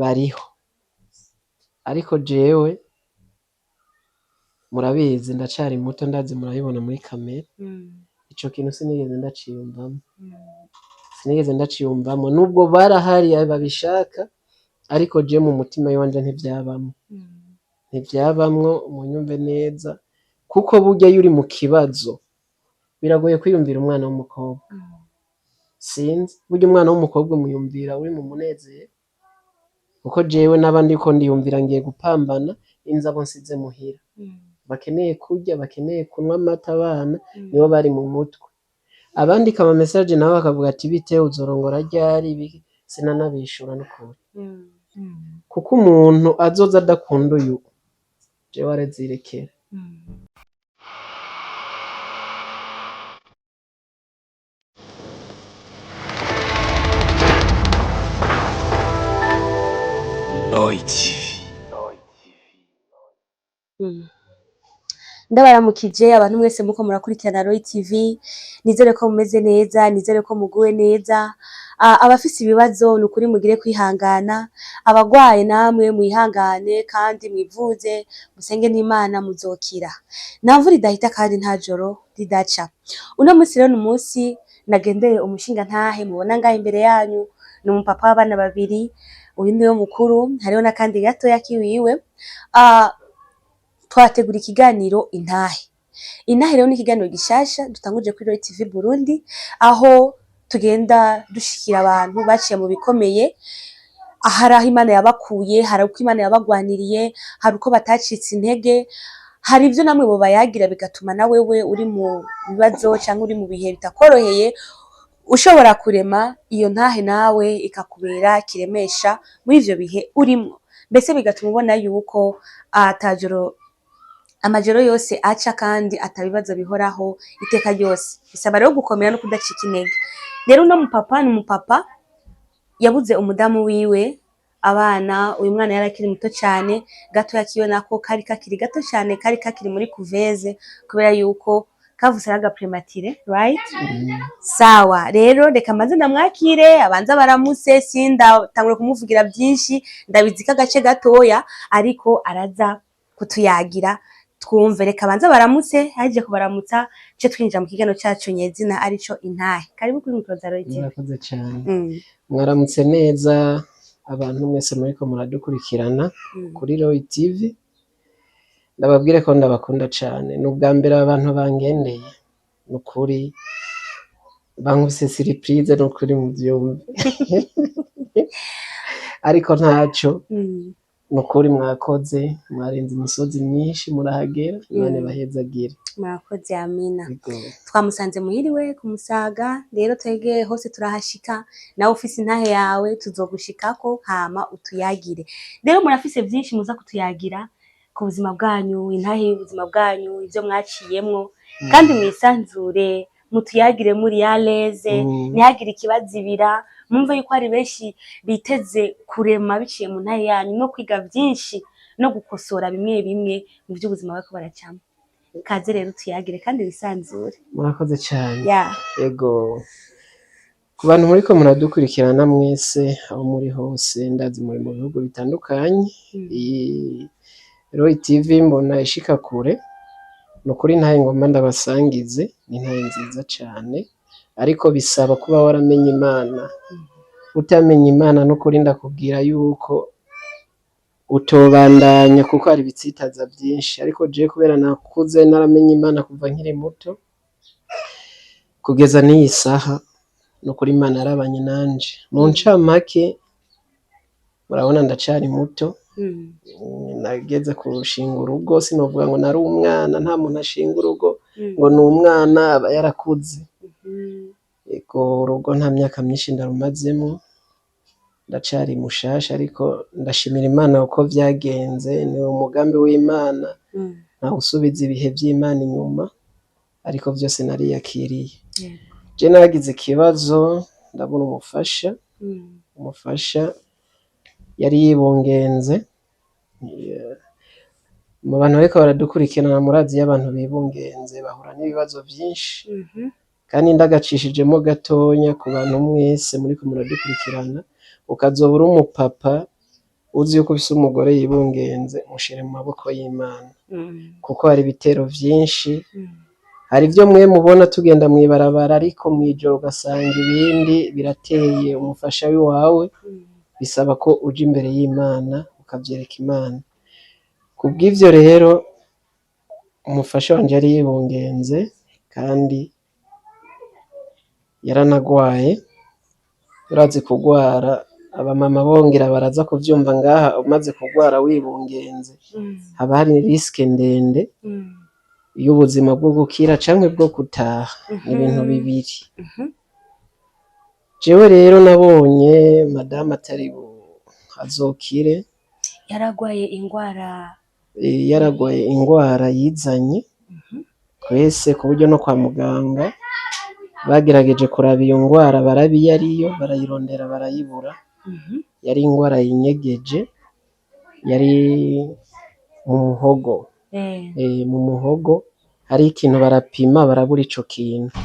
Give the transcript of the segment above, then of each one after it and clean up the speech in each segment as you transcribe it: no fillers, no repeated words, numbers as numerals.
Bariho, ariko jewe murabizi ndacari muto, ndazi murabibona muri kamera. Ico kintu sinigeze ndaciyumvamwo, sinigeze ndaciyumvamwo nubwo barahari babishaka, ariko jewe mu mutima wanje ntivyabamwo, ntivyabamwo. Munyumve neza, kuko burya iyo uri mu kibazo biragoye kwiyumvira umwana w'umukobwa. Sinzi, burya umwana w'umukobwa umuyumvira uri mu munezero, kuko jewe naba ndiko ndiyumvira ngiye gupambana inzu abo nsize muhira bakeneye kurya, bakeneye kunywa amata, abana nibo bari mu mutwe. Abandika ama message nabo bakavuga ati bite, uzorongora ryari? Ibiki, sinanabishura n'ukuri, kuko umuntu azoza adakunda uyu jewe arazirekera. Roy TV. Ndabaramukije abantu mwese muko murakurikirana Roy TV, nizere ko mumeze neza, nizere ko muguwe neza. Abafise ibibazo ni ukuri mugire kwihangana, abagwaye namwe mwihangane kandi mwivuze, musenge n'Imana muzokira. Nta mvura idahita kandi nta joro ridaca. Uno munsi rero ni umunsi nagendeye umushingantahe mubona ngaha imbere yanyu, ni umupapa w'abana babiri, uyu niwe mukuru, hariho n'akandi gatoya kiwiwe. Twategura ikiganiro Intahe. Intahe rero ni ikiganiro gishasha dutanguje kuri Roy TV Burundi, aho tugenda dushikira abantu baciye mu bikomeye, hari aho Imana yabakuye, hari uko Imana yabagwaniriye, hari uko batacitse intege, hari ibyo namwe bobayagira bigatuma na wewe uri mu bibazo cyangwa uri mu bihe bitakoroheye ushobora kurema iyo ntahe nawe ikakubera kiremesha muri ivyo bihe urimwo, mbese bigatuma ubona yuko atajoro amajoro yose aca kandi atabibazo bihoraho iteka ryose. Bisaba rero gukomera no kudacika intege. Rero uno mupapa ni umupapa yabuze umudamu wiwe, abana, uyu mwana yari akiri muto cyane, gatoya kiwe nako kari kakiri gato cyane, kari kakiri muri couveuse kubera yuko kavutse ari agaprématuré, right? Sawa, rero reka mbanze ndamwakire, abanze baramutse, sindatangura kumuvugira byinshi, ndabizi ko agace gatoya, ariko araza kutuyagira twumve. Reka abanze baramutse, haje kubaramutsa ce twinjira mu kiganiro cacu nyezina arico Intahe. Karibu kuri micro za Roy TV. Murakoze cane. Mwaramutse neza abantu mwese muriko muradukurikirana kuri Roy TV. Ndababwire ko ndabakunda cane. Ni ubwa mbere abantu bangendeye, ni ukuri bankubise surprise, ni ukuri muvyumve, ariko ntaco. Ni ukuri mwakoze, mwarenze imisozi myinshi murahagera. Imana ibahezagire. Murakoze, amina. Yego. Twamusanze muhiriwe ku Musaga. Rero twege hose turahashika, nawe ufise intahe yawe tuzogushikako hama utuyagire. Rero murafise vyinshi muza kutuyagira ku buzima bwanyu, intahe y'ubuzima bwanyu, ivyo mwaciyemwo, kandi mwisanzure mutuyagire muri à l'aise, ntihagire ikibazibira. Mwumve yuko hari benshi biteze kurema biciye mu ntahe yanyu no kwiga vyinshi no gukosora bimwe bimwe mu vy'ubuzima bariko baracamwo. Kaze rero tuyagire kandi wisanzure. Murakoze cane. Ego, ku bantu muriko muradukurikirana mwese aho muri hose, ndazi muri mu bihugu bitandukanye. Iyi Roy TV mbona ishika kure. Ni ukuri ntahe ngomba ndabasangize, ni intahe nziza cane, ariko bisaba kuba waramenye Imana. Utamenye Imana, n'ukuri ndakubwira yuko utobandanya, kuko hari ibitsitaza vyinshi. Ariko jewe kubera nakuze naramenye Imana kuva nkiri muto kugeza n'iyi saha, nukuri Imana yarabanye nanje. Mu ncamake, murabona ndacari muto. Nageze kurushinga urugo, sinovuga ngo nari umwana. Nta muntu ashinga urugo ngo ni umwana, aba yarakuze. Ego, urugo nta myaka myinshi ndarumazemwo, ndacari mushasha, ariko ndashimira Imana uko vyagenze. Ni umugambi w'Imana, ntawusubiza ibihe vy'Imana inyuma, ariko vyose nariyakiriye. Je naragize ikibazo, ndabura umufasha. Umufasha yari yibungenze. Mu bantu bariko baradukurikirana, murazi iyo abantu bibungenze bahura n'ibibazo vyinshi. Kandi ndagacishijemo gatonya ku bantu mwese muriko muradukurikirana, ukazoba uri umupapa. Uzi yuko ufise umugore yibungenze, mushire mu maboko y'Imana, kuko hari ibitero vyinshi. Hari ivyo mwe mubona tugenda mw'ibarabara, ariko mw'ijoro ugasanga ibindi birateye umufasha wiwawe. Bisaba ko uja imbere y'Imana ukavyereka Imana. Kubw'ivyo rero, umufasha wanje yari yibungenze kandi yaranagwaye. Urazi kugwara, abamama bongera baraza kuvyumva ngaha, umaze kugwara wibungenze haba hari risque ndende y'ubuzima bwo gukira canke bwo gutaha, ni ibintu bibiri. Jewe rero nabonye madamu atari azokire. Yaragwaye ingwara? Yaragwaye ingwara yizanye twese, ku buryo no kwa muganga bagerageje kuraba iyo ngwara, baraba iyo ariyo, barayirondera barayibura. Yari ingwara yinyegeje, yari mu muhogo. Mu muhogo hari ikintu, barapima barabura ico kintu.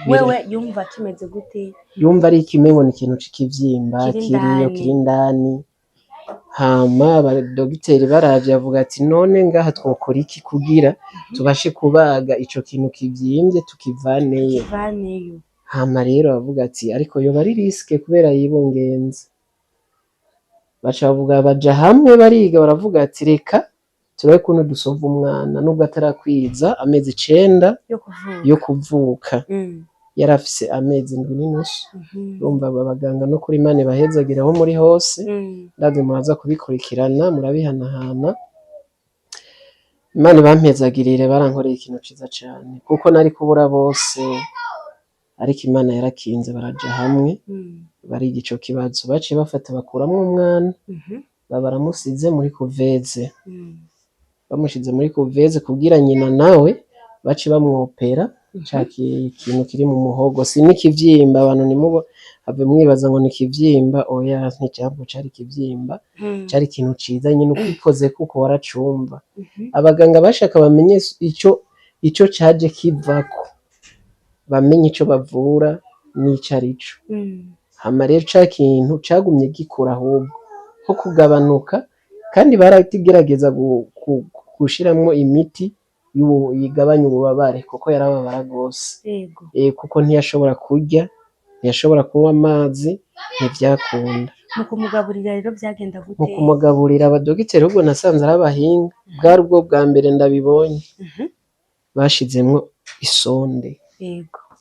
Wewe yumva kimeze gute? Yumva ari ikimengo ni ikintu c'ikivyimba Kiri kiriyo indani. Kiri indani. Hama abadogiteri baravye bavuga ati: "None ngaha twokora iki kugira tubashe kubaga ico kintu kivyimbye tukivaneyo?" Kivaneyo. Hama rero bavuga ati: "Ariko yoba ari risque kubera yibungenze." Baca bavuga, baja hamwe bariga, baravuga ati: "Reka turabe ukuntu dusova umwana nubwo atarakwiza amezi 9 yo kuvuka." Yo kuvuka. Yari afise amezi 7.5. Urumva aba baganga no kuri, Imana ibahezagire aho muri hose. Ndazi muraza kubikurikirana, murabihanahana. Imana ibampezagirire, barankoreye ikintu ciza cane, kuko nari kubura bose, ariko Imana yarakinze, baraja hamwe bariga ico kibazo. Baciye bafata bakuramwo umwana, baba baramusize muri couveuse. Bamushize muri couveuse kugira nyina nawe bace bamwopera ca kintu kiri mu muhogo. Si n'ikivyimba, abantu ntimubo have mwibaza ngo ni ikivyimba. Oya, nticabwo cari ikivyimba. Cari ikintu ciza nyene, ukikoze kuko waracumva. Abaganga bashaka bamenye ico caje kivako, bamenye ico bavura n'ico arico. Hama rero ca kintu cagumye gikura ahubwo nko kugabanuka, kandi baragerageza gushiramwo imiti igabanya ububabare, kuko yarababara gose. Kuko ntiyashobora kurya, ntiyashobora kunywa amazi, ntivyakunda. Mu kumugaburira rero vyagenda Mu gute? kumugaburira, abadogiteri ahubwo nasanze ari abahinga, bwari ubwo bwa mbere ndabibonye. Bashizemwo isonde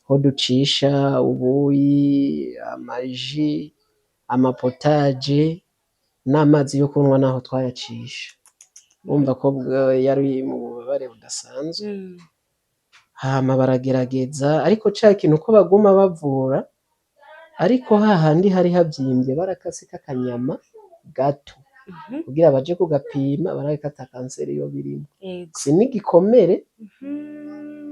aho ducisha ubuyi, amaji, amapotaje n'amazi yo kunywa, naho twayacisha. Urumva ko yari mu bubabare budasanzwe. Hama baragerageza, ariko ca kintu uko baguma bavura, ariko hahandi hari havyimvye barakaseko akanyama gato kugira baje kugapima barabe ko ata kanseri yoba irimwo. Si n'igikomere,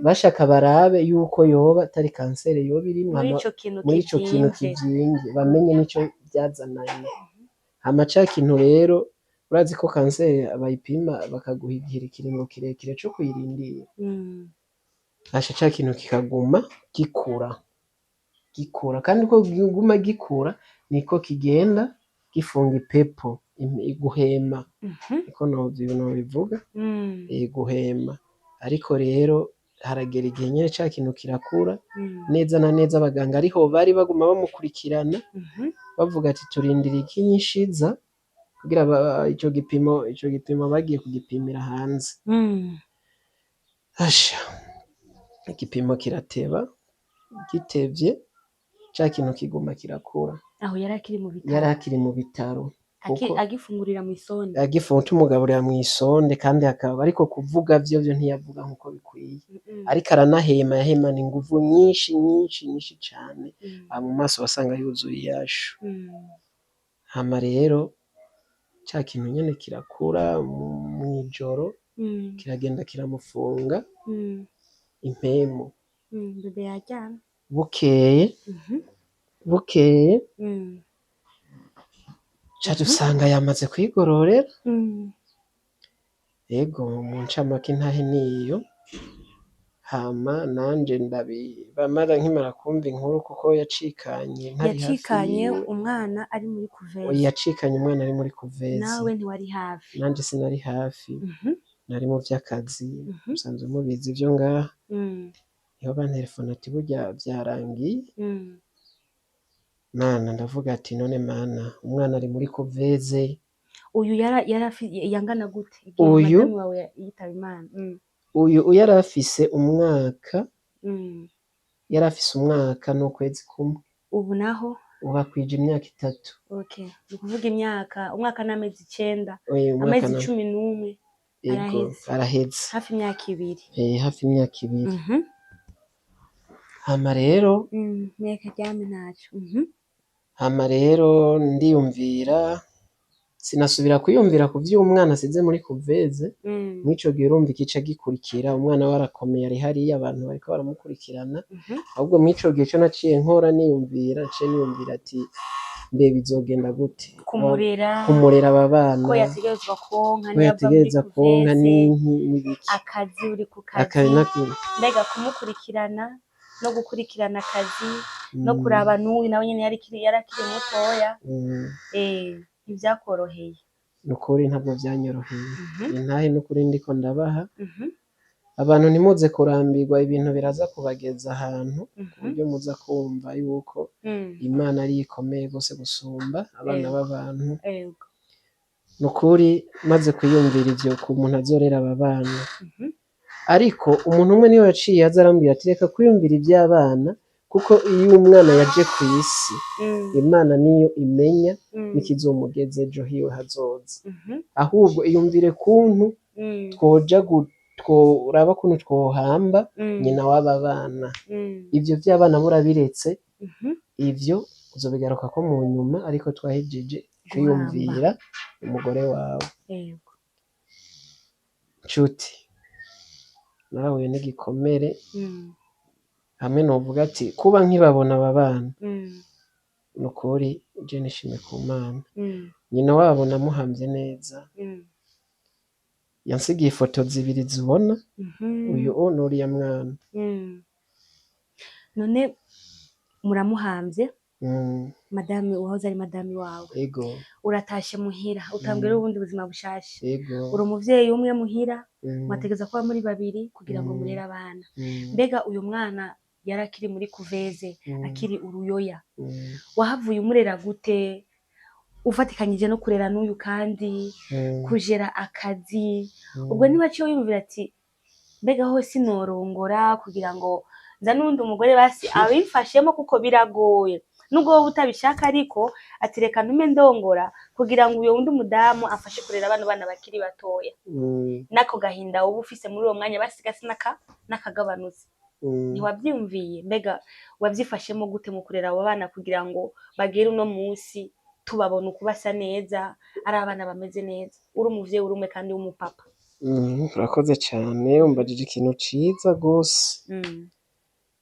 bashaka barabe yuko yoba atari kanseri yoba irimwo muri hama ico kintu muri ico kintu kivyimbye. Kivyimbye, bamenye nico vyazananye. Hama ca kintu rero, urazi ko kanseri bayipima bakaguha igihe, ikiringo kirekire co kuyirindira. Asha, ca kintu kikaguma gikura, gikura, kandi uko kiguma gikura niko kigenda gifunga ipepo, guhema, niko nobivuga. Guhema. Ariko rero haragera igihe nyene ca kintu kirakura neza na neza. Abaganga ariho bari baguma bamukurikirana, bavuga ati: "Turindiriye ikinyishiza kugira ico gipimo bagiye kugipimira hanze." Asha, igipimo kirateba, gitevye ca kintu kiguma kirakura. Aho yari akiri mu bitaro? Yari akiri mu bitaro. Kuko Agifungurira mw'isonde? Agifunga, tumugaburira mw'isonde, kandi akaba ariko kuvuga vyovyo ntiyavuga nkuko bikwiye. Ariko aranahema, yahemana inguvu nyinshi nyinshi nyinshi cane. Mu maso wasanga yuzuye iyashu. Hama rero ca kintu nyene kirakura, mw'ijoro kiragenda kiramufunga impemu. Bébé yaryamye. Bukeye, bukeye ca dusanga yamaze kwigororera. Ego, mu ncamake intahe niyo. Hama nanje ndabibamara nkimara kumva inkuru, kuko yacikanye ntari hafi Yacikanye yiwe. umwana ari muri couveuse? Yacikanye umwana ari muri couveuse. Nawe ntiwari hafi? Nanje sinari hafi, nari mu vy'akazi, musanzwe mubizi ivyo ngaha. Niho bantelefona ati burya vyarangiye. Mana, ndavuga ati none Mana, umwana ari muri couveuse. Uyu yangana gute igihe Uyu madamu wawe yitaba Imana? Uyu yari afise umwaka, yari afise umwaka n'ukwezi kumwe. Ubu naho? Ubu akwije imyaka 3. Okay, ni ukuvuga imyaka, umwaka n'amezi 9. Oya, umwaka Amezi 11. Ego. Araheze. Araheze. Hafi imyaka 2. Eh, hafi imyaka 2. Hama rero Mwereka aryame ntaco. Hama rero ndiyumvira, sinasubira kwiyumvira ku vy'umwana asize muri couveuse. Mw'ico gihe urumva ikica gikurikira, umwana we arakomeye, ari hariya, abantu bariko baramukurikirana. Ahubwo mw'ico gihe ico naciye nkora, niyumvira, naciye niyumvira ati mbe bizogenda gute Kumurera. Kumurera aba bana. Ko yategerezwa konka Ko niyo ava muri yategereza konka. Couveuse. N'inki n'ibiki. Akazi, uri ku Akazi kazi. Mbega kumukurikirana no gukurikirana akazi no kuraba n'uyu nawe nyene yari akiri mutoya, ntivyakoroheye? Nukuri ntabwo vyanyoroheye. Intahe nukuri ndiko ndabaha, abantu ntimuze kurambirwa, ibintu biraza kubageza ahantu ku buryo muza kumva yuko Imana ariyo ikomeye gose gusumba abana b'abantu. Nukuri maze kwiyumvira ivyo ku muntu azorera aba bana, ariko umuntu umwe niwe yaciye aza arambwira ati reka kwiyumvira ivy'abana, kuko iyo umwana yaje kw'isi, Imana niyo imenya n'ikizomugeza ejo hiwe hazoza. Ahubwo iyumvire kuntu twoja tworaba kuntu twohamba nyina w'aba bana. Ivyo vy'abana burabiretse, ivyo uzobigarukako mu nyuma, ariko twahejeje kwiyumvira umugore wawe. Nshuti, narahuye n'igikomere hamwe novuga ati kuba nkibabona aba bana, nukuri je nishimye ku Mana. Nyina wabo namuhamvye neza, yansigiye ifoto zibiri zibona, uyu o n'uriya mwana. None muramuhamvye, madame wahoze ari madame wawe, Ego. uratashe muhira, utangira ubundi buzima bushasha. Ego. Uri umuvyeyi umwe muhira, mwategeza kuba muri babiri kugira ngo murere abana. Mbega uyu mwana yari akiri muri couveuse, akiri uruyoya, wahavuye umurera gute, ufatikanyije no kurera n'uyu kandi kujera akazi? Ubwo ntiwaciye wiyumvira ati mbega ho sinorongora kugira ngo nza n'uwundi umugore basi abimfashemo, kuko biragoye nubwo wowe utabishaka, ariko ati reka ntume ndongora kugira ngo uyo wundi mudamu amfashe kurera bano bana bakiri batoya, n'ako gahinda woba ufise muri uwo mwanya basiga sinaka n'akagabanutse? Ntiwabyiyumviye? Mbega wabyifashemo gute mu kurera abo bana kugira ngo bagere uno munsi tubabona uko basa neza, ari abana bameze neza, uri umuvyeyi uri umwe kandi w'umupapa? Urakoze cane, umbajije ikintu ciza gose.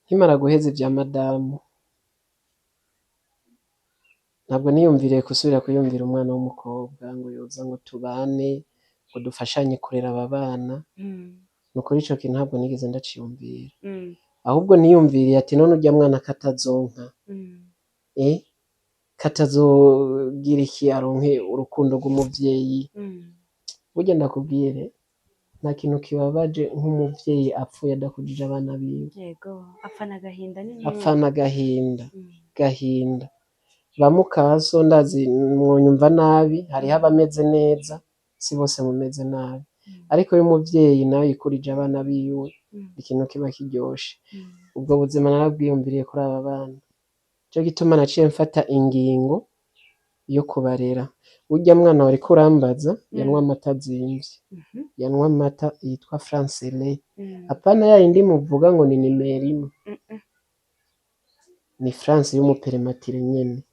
Nkimara guheza ivya madamu, ntabwo niyumviriye gusubira kwiyumvira umwana w'umukobwa ngo yoza ngo tubane, ngo dufashanye kurera aba bana. Nukuri ico kintu ntabwo nigeze ndaciyumvira. Ahubwo niyumviriye ati none urya mwana katazonka, katazogira iki aronke urukundo rw'umuvyeyi. Burya ndakubwire, nta kintu kibabaje nk'umuvyeyi apfuye adakujije abana biwe. Yego, apfana agahinda ni Apfana agahinda, gahinda. Ba mukaso ndazi mwonyumva nabi, hariho abameze neza, si bose mumeze nabi. Ariko iyo umuvyeyi nawe yikurije abana biwe, ikintu kiba kiryoshe. Ubwo buzima narabwiyumviriye kuri aba bana. Nico gituma naciye mfata ingingo yo kubarera. Urya mwana wariko urambaza yanwa amata azimvye. Yanwa amata yitwa Francele. Apana yayindi muvuga ngo ni nimero imwe. Ni France y'umu prématuré nyene.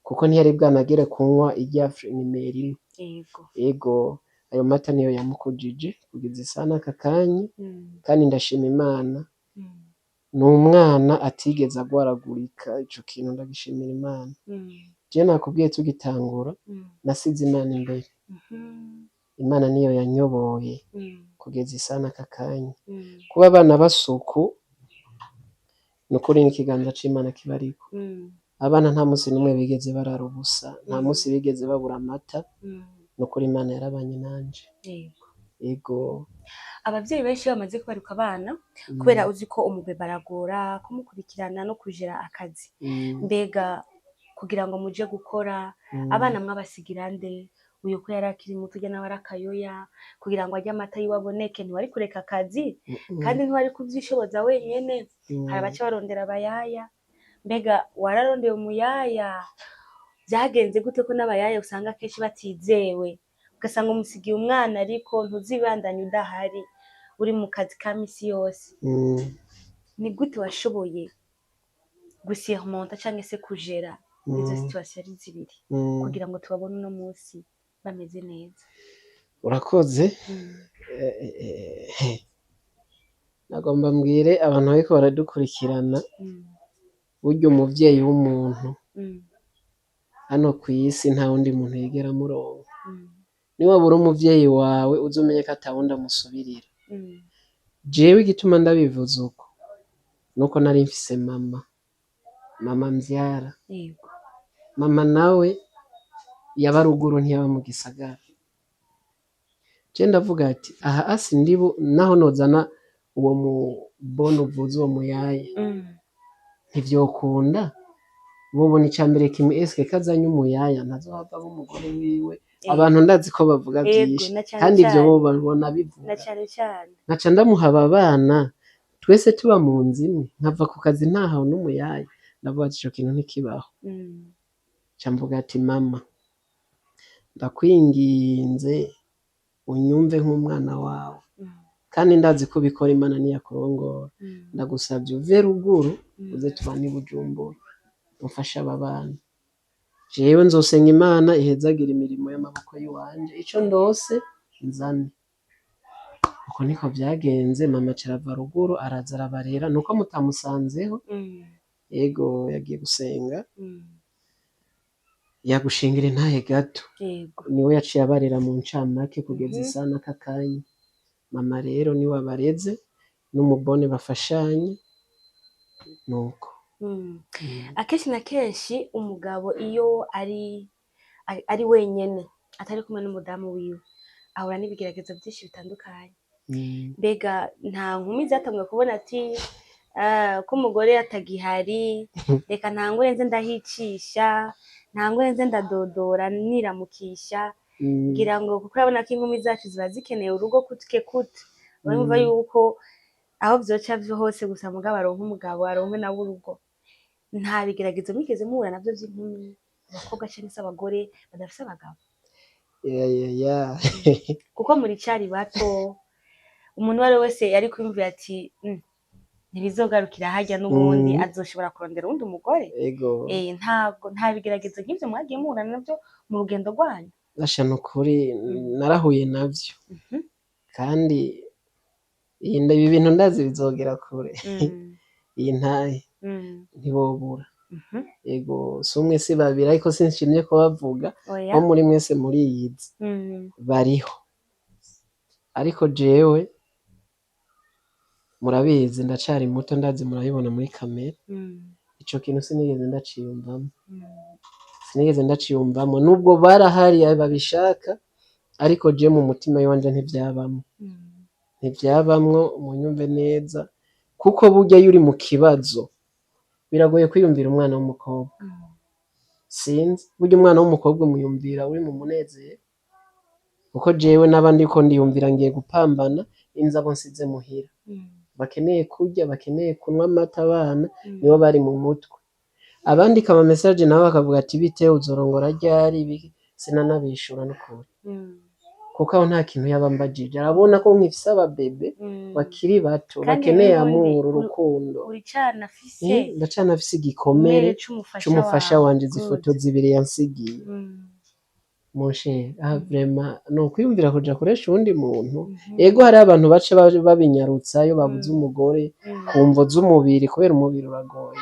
Kuko ntiyari bwanagere kunywa irya nimero imwe. Ego, ayo mata niyo yamukujije kugeza isaha n'aka kanya, kandi ndashima Imana. Ni umwana atigeze agwaragurika, ico kintu ndagishimira Imana. Je nakubwiye tugitangura, nasize Imana imbere. Imana niyo yanyoboye. Kugeza isaha n'aka kanya, kuba abana basuku ni ukuri n'ikiganza c'Imana kibariko. Abana nta musi n'umwe bigeze barara ubusa, nta musi bigeze babura amata. Ni ukuri Imana yarabanye nanje. Ego. Abavyeyi benshi iyo bamaze kwibaruka abana, kubera uzi ko umubebe aragora kumukurikirana no kujera akazi, mbega kugira ngo muje gukora, abana mwabasigira nde? Uyu ko yari akiri muto, urya nawe ari akayoya, kugira ngo arye amata yiwe aboneke, ntiwari kureka akazi? Kandi ntiwari kuvyishoboza wenyene. Hari abaca barondera abayaya. Mbega wararondeye umuyaya? Vyagenze gute, ko n'abayaya usanga kenshi batizewe, ugasanga umusigiye umwana ariko ntuzibandanye udahari, uri mu kazi ka misi yose? Ni gute washoboye gusurmonta canke se kujera izo situation ari zibiri, kugira ngo tubabone uno munsi bameze neza? Urakoze. Nagomba mbwire abantu bariko baradukurikirana, burya umuvyeyi w'umuntu hano kw'isi nta wundi muntu yigera amuronka. Niwabura umuvyeyi wawe, uze umenye ko atawundi amusubirira. Jewe igituma ndabivuze uko, nuko nari mfise mama, mama mvyara. Mama nawe yaba ruguru, ntiyaba mu gisagara. Je ndavuga ati aha asi ndibu naho nozana uwo mubona uvuze, uwo muyaye, ntivyokunda. Bobona icambere kimwe, eske kazanye umuyaya ntazohava aba umugore wiwe? Abantu ndazi ko bavuga vyinshi, na cane kandi ivyo cane. bo babona bivuga. Na cane cane. Nkaca ndamuha aba bana, twese tuba mu nzu imwe, nkava ku kazi ntahawe n'umuyaya. Ndavuga ati ico kintu ntikibaho. Nca mvuga ati mama, ndakwinginze unyumve nk'umwana wawe, kandi ndazi ko ubikora, Imana niyakurongora. Ndagusavye uve ruguru, uze tubane i Bujumbura, umfashe aba bana. Jewe nzosenga Imana ihezagira imirimo y'amaboko yiwanje, ico ndose nzane. Uko niko vyagenze. Mama aca arava ruguru, araza arabarera. Nuko mutamusanzeho. Yego, yagiye gusenga, yagushingira intahe gato. Niwe yaciye abarera mu ncamake kugeza isaha n'aka kanya. Mama rero niwe abareze n'umubone bafashanye, nuko. Akenshi na kenshi umugabo iyo ari wenyene, atari kumwe n'umudamu wiwe, ahura n'ibigeragezo vyinshi bitandukanye. Mbega nta nkumi zatanguye kubona ati: "Ah, ko umugore atagihari, reka ntangure nze ndahicisha, ntangure nze ndadodora niramukisha"? Ngira ngo kuko urabona ko inkumi zacu ziba zikeneye urugo kutke kute, urumva yuko aho vyoca vyo hose gusa mugabo aronke umugabo, aronke nawe urugo. Nta bigeragezo mwigeze muhura navyo vy'inkumi, abakobwa canke se abagore badafise abagabo? Yeah. Kuko muricari bato, umuntu uwo ari we wese yari kwiyumvira ati: Ntibizogarukira harya n'ubundi, azoshobora kurondera uwundi mugore." Ntabwo nta bigeragezo nk'ivyo mwagiye muhura navyo mu rugendo rwanyu? Basha, nukuri narahuye navyo. Kandi ibi bintu ndazi bizogera kure. Iyi ntahe ntibobura. Ego, si umwe si babiri, ariko sinshimye kubavuga. Oya. Nko muri mwese muriyizi. Bariho, ariko jewe murabizi ndacari muto, ndazi murabibona muri kamera. Ico kintu sinigeze ndaciyumvamo. Sinigeze ndaciyumvamo, nubwo barahari babishaka, ariko je mu mutima wanje ntivyabamwo. Ntivyabamwo, munyumve neza, kuko burya iyo uri mu kibazo biragoye kwiyumvira umwana w'umukobwa. Sinzi, burya umwana w'umukobwa umuyumvira uri mu munezero, kuko jewe naba ndiko ndiyumvira ngiye gupambana inzabo nsize muhira, bakeneye kurya, bakeneye kunywa amata, abana nibo bari mu mutwe. Abandika ama message nabo bakavuga ati: "Bite, uzorongora ryari?" Ibiki, sinanabishura n'ukuri, kuko aho nta kintu yaba ambajije, arabona ko nkifise ababebe bakiri bato, Kandi bakeneye n'ubundi amour, urukundo. Uricanafise Ndacanafise igikomere c'umufasha c'umufasha wawe. wanje, izi foto zibiri yansigiye. Mon cher, aha vraiment ni ukwiyumvira kuja kuresha uwundi muntu. Ego, hariho abantu baca babinyarutsa iyo babuze umugore ku mvo z'umubiri, kubera umubiri uragoye.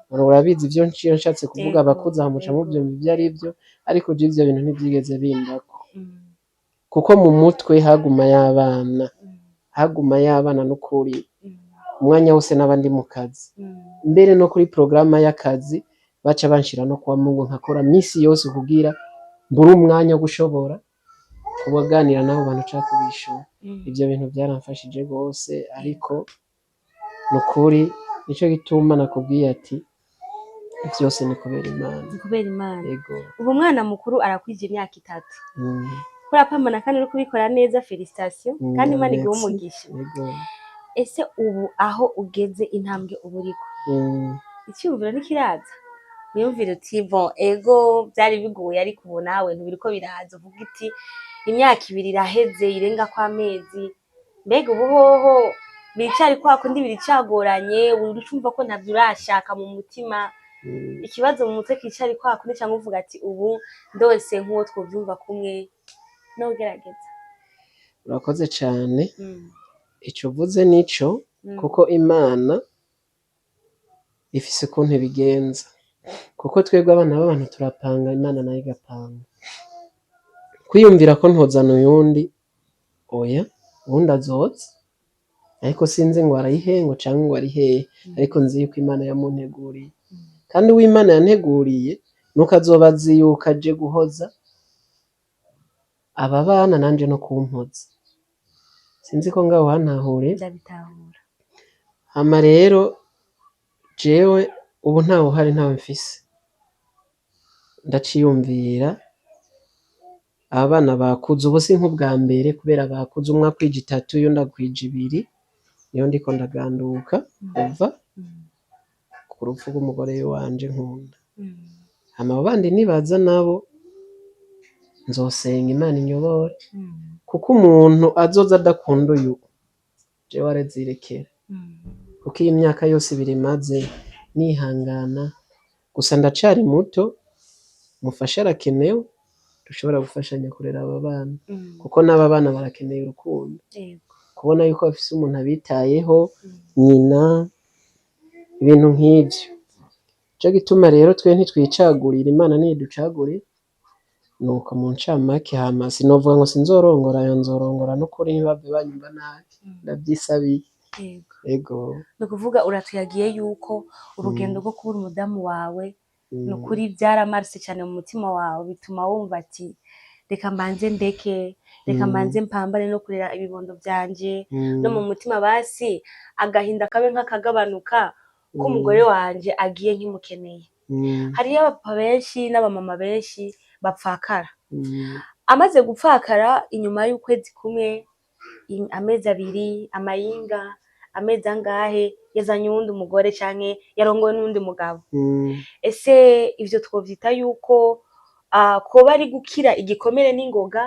Urabizi ivyo nciyo nshatse kuvuga. Abakuze aho muca muvyumva ivyo ari vyo, ariko je ivyo bintu ntivyigeze bindako, kuko mu mutwe haguma y'abana. Haguma y'abana n'ukuri umwanya wose naba ndi mu kazi, mbere no kuri porogaramu y'akazi baca banshira no kwa Mungu, nkakora misi yose kugira mbure umwanya wo gushobora kubaganira n'abo bantu canke kubishura. Ivyo bintu byaramfashije rwose, ariko nukuri nico gituma nakubwiye ati vyose ni kubera Imana. Ni kubera Imana. Yego. Ubu umwana mukuru arakwije imyaka 3. Urapambana kandi uri kubikora neza, félicitations. Kandi Imana iguhe Merci. umugisha. Yego. Ese ubu aho ugeze, intambwe uba uriko, icyumviro ntikiraza wiyumvire uti: "Bon, ego byari bigoye, ariko ubu nawe ntibiriko biraza"? Uvuga iti: "Imyaka 2 iraheze irenga ko amezi, mbega ubu hoho biricari kwa kundi, biricagoranye?" Urumva ko ntavyo urashaka mu mutima, ikibazo mu mutwe kicari kwa kundi, cyangwa uvuga ati: "Ubu ndose nk'uwo twovyumva kumwe, nogerageza"? Urakoze cane. Ico uvuze nico, kuko Imana ifise ukuntu ibigenza, kuko twebwe abana b'abantu turapanga, Imana nayo igapanga. Kwiyumvira ko ntozana uyundi, oya, uwundi azoza, ariko sinzi ngo arayihengo canke ngo ari hehe, ariko nzi yuko Imana yamunteguriye, kandi uwo Imana yanteguriye nuko azoba azi yuko aje guhoza aba bana nanje no kumpoza. Sinzi ko ngaho hantahure. Ndabitahura. Hama rero jewe ubu ntawe uhari, ntawe mfise, ndaciyumvira. Aba bana bakuze ubu si nk'ubwa mbere, kubera bakuze, umwe akwije 3, uyundi akwije 2, niyo ndiko ndaganduka kuva ku rupfu rw'umugore wanje nkunda. Hama abo bandi nibaza nabo nzosenga Imana inyobore, kuko umuntu azoza adakunda uyu, jewe arazirekera, kuko iyi myaka yose 2 maze nihangana gusa, ndacari muto, umufasha arakenewe, dushobora gufashanya kurera aba bana, kuko n'aba bana barakeneye urukundo, kubona yuko bafise umuntu abitayeho, nyina, ibintu nk'ivyo. Nico gituma rero twe ntitwicagurira, Imana niyo iducagurira. Nuko mu ncamake, hama sinovuga ngo sinzorongora, yo nzorongora n'ukuri, ntibave banyumva nabi, ndavyisabiye. Ego. Ni ukuvuga uratuyagiye yuko urugendo rwo kubura umudamu wawe, ni ukuri byaramarise cyane mu mutima wawe, bituma wumva ati: "Reka mbanze ndeke, reka mbanze mpambane no kurera ibibondo byanje, no mu mutima basi agahinda kabe nk'akagabanuka k'umugore wanje agiye nkimukeneye." Hariyo abapapa benshi n'abamama benshi bapfakara. Amaze gupfakara, inyuma y'ukwezi kumwe, amezi 2, amayinga, amezi angahe, yazanye uwundi mugore canke yarongowe n'uwundi mugabo. Ese ivyo twovyita yuko koba ari gukira igikomere n'ingoga,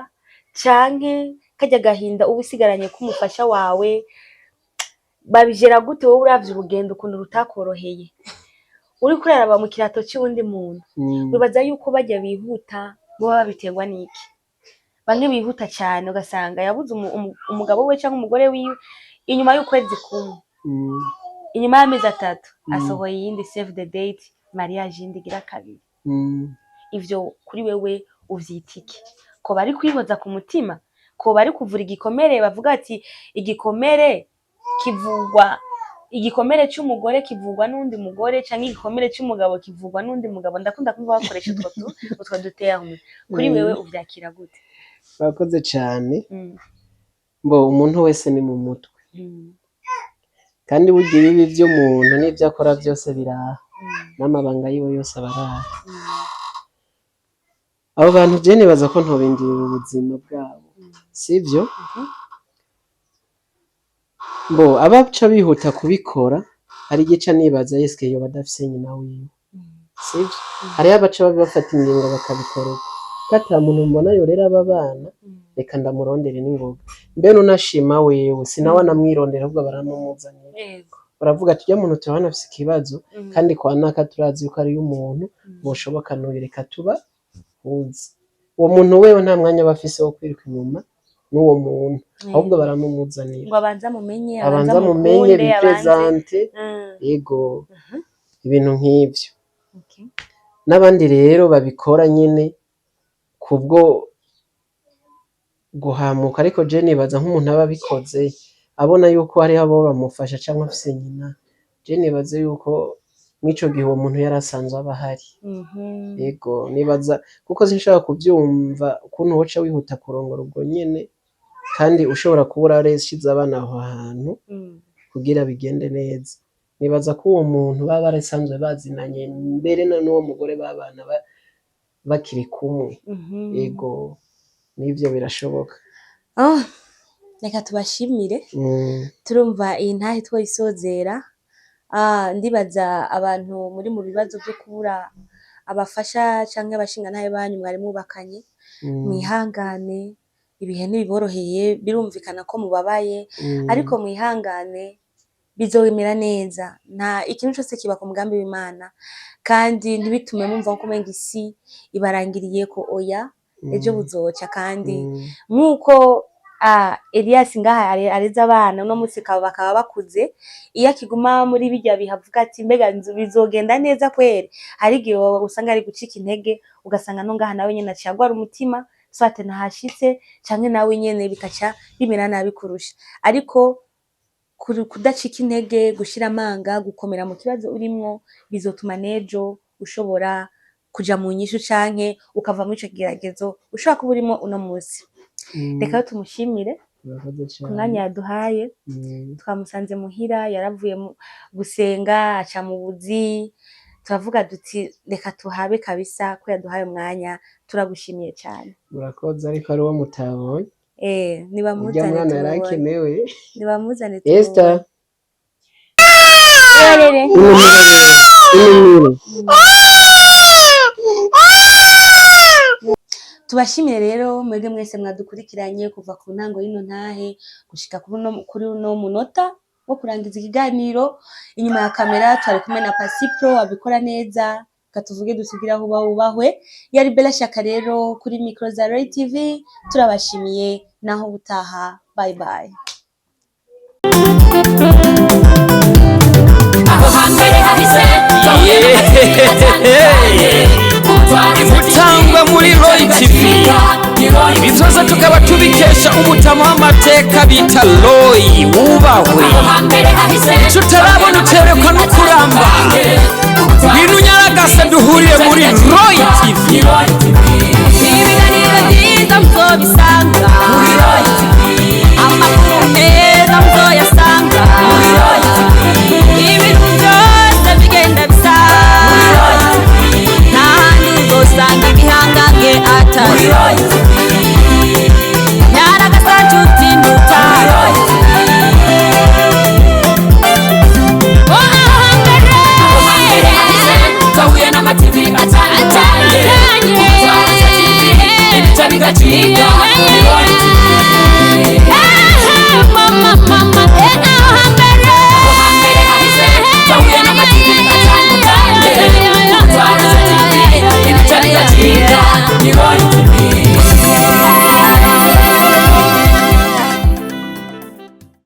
canke karya gahinda uba usigaranye k'umufasha wawe babijera gute? Wowe uravye urugendo ukuntu rutakoroheye, uriko uraraba mu kirato c'uwundi muntu, wibaza yuko barya bihuta boba babiterwa n'iki? Bamwe bihuta cane, ugasanga yabuze umugabo we canke umugore wiwe inyuma y'ukwezi kumwe, inyuma y'amezi 3, asohoye iyindi save the date, mariage yindi igira kabiri. Ivyo kuri wewe uvyita iki? Ko bari kwihoza ku mutima, ko bari kuvura igikomere? Bavuga ati igikomere kivugwa, igikomere c'umugore kivugwa n'undi mugore, canke igikomere c'umugabo kivugwa n'undi mugabo. Ndakunda kumva bakoresha utwo duterme. Kuri wewe uvyakira gute? Urakoze cane. Mbo umuntu wese ni mu mutwe, kandi burya ibibi vy'umuntu n'ivyo akora vyose biraha, n'amabanga yiwe yose aba araha. Abo bantu je nibaza ko ntobinjirira ubuzima bwabo, sivyo? Mbo abaca bihuta kubikora, hari igica nibaza: eske yoba adafise nyina wiwe, sivyo? Hariho abaca bafata ingingo bakabikora uko, ko ata muntu mbona yorera aba bana, reka ndamurondere n'ingoga. Mbe nunashima wewe sinawe anamwirondera, ahubwo baramumuzanira. Baravuga ati: "Urya muntu turabona afise ikibazo, kandi kwa naka turazi yuko ariyo umuntu boshoboka, n'uyu reka tuba huze." Uwo muntu wewe nta mwanya aba afise wo kwiruka inyuma n'uwo muntu, ahubwo baramumuzanira. Ngo abanze amumenye. Abanza mumenye. Amukunde, bipresente. Yego, ibintu nk'ivyo. N'abandi rero babikora nyene kubwo guhamuka, ariko je nibaza nk'umuntu aba abikoze Abona yuko hariho abo bamufasha cyangwa afise nyina, je nibaze yuko mw'ico gihe uwo muntu yari asanzwe aba ahari. Yego, nibaza kuko sinshobora kuvyumva ukuntu woca wihuta kurongora ubwo nyene, kandi ushobora kuba urarashize abana aho hantu kugira bigende neza. Nibaza ko uwo muntu baba barasanzwe bazinanye mbere na n'uwo mugore babana bakiri kumwe. Yego, n'ivyo birashoboka. Oh, reka tubashimire. Turumva iyi ntahe twoyisozera. Ndibaza abantu muri mu bibazo byo kubura abafasha canke abashingantahe banyu mwari mubakanye, mwihangane, ibihe ntibiboroheye, birumvikana ko mubabaye, ariko mwihangane, bizomera neza. Nta ikintu cose kiba ku mugambi w'Imana, kandi ntibitume mumva ko umenga isi ibarangiriyeko. Oya, ejo buzoca. Kandi nk'uko Elias ngaha areze abana, uno munsi bakaba bakuze, iyo akiguma muri birya bihe avuga ati mbega bizogenda neza kweri, hari igihe usanga ari gucika intege, ugasanga no ngaha nawe nyene aciye agwara umutima, soit ntahashitse, canke nawe nyene bikaca bimera nabi kurusha. Ariko kudacika intege, gushira amanga, gukomera mu kibazo urimwo, bizotuma n'ejo ushobora kuja mu nyishu canke ukava muri ico kigeragezo ushobora kuba urimo uno munsi. Reka rero tumushimire Murakoze ku cane. mwanya yaduhaye. Twamusanze muhira, yaravuye gusenga, aca mu buzi, turavuga duti reka tuhabe kabisa ko yaduhaye umwanya. Turagushimiye cyane. Murakoze, ariko ari uwo mutabonye. Eh, Urya nibamuzane mwana tumubone. yarakenewe. Nibamuzane. Esther. Tubone. Inumire, inumire. Tubashimire rero mwebwe mwese mwadukurikiranye kuva ku ntango y'ino ntahe gushika kuri uno munota wo kurangiza ikiganiro. Inyuma ya kamera twari kumwe na Pasipro abikora neza, katuvuge dusugira aho uba wubahwe. Yari Bella Shaka rero kuri micro za Roy TV. Turabashimiye, naho ubutaha, bye bye. Aho hambere hahise. Ibutangwa muri Roy TV, ibi byose tukaba tubikesha umutama w'amateka bita Roy wubahwe. Icyo utarabona uterekwa no kuramba. Ngwino unyaragase duhurire muri Roy TV. Ibiganiro byiza muzobisanga muri Roy TV, amakuru meza muzoyasanga muri Roy TV, ibintu byose bigenda bisa muri Roy TV, nta handi uzosanga ibihangange atari muri Roy TV. Nyaragasa nshuti ndutare. Twahuye n'amativi atandukanye, ibica bigacika muri Roy TV. Mama, mama, aho hambere twahuye n'amativi atandukanye, ibica bigacika ni Roy.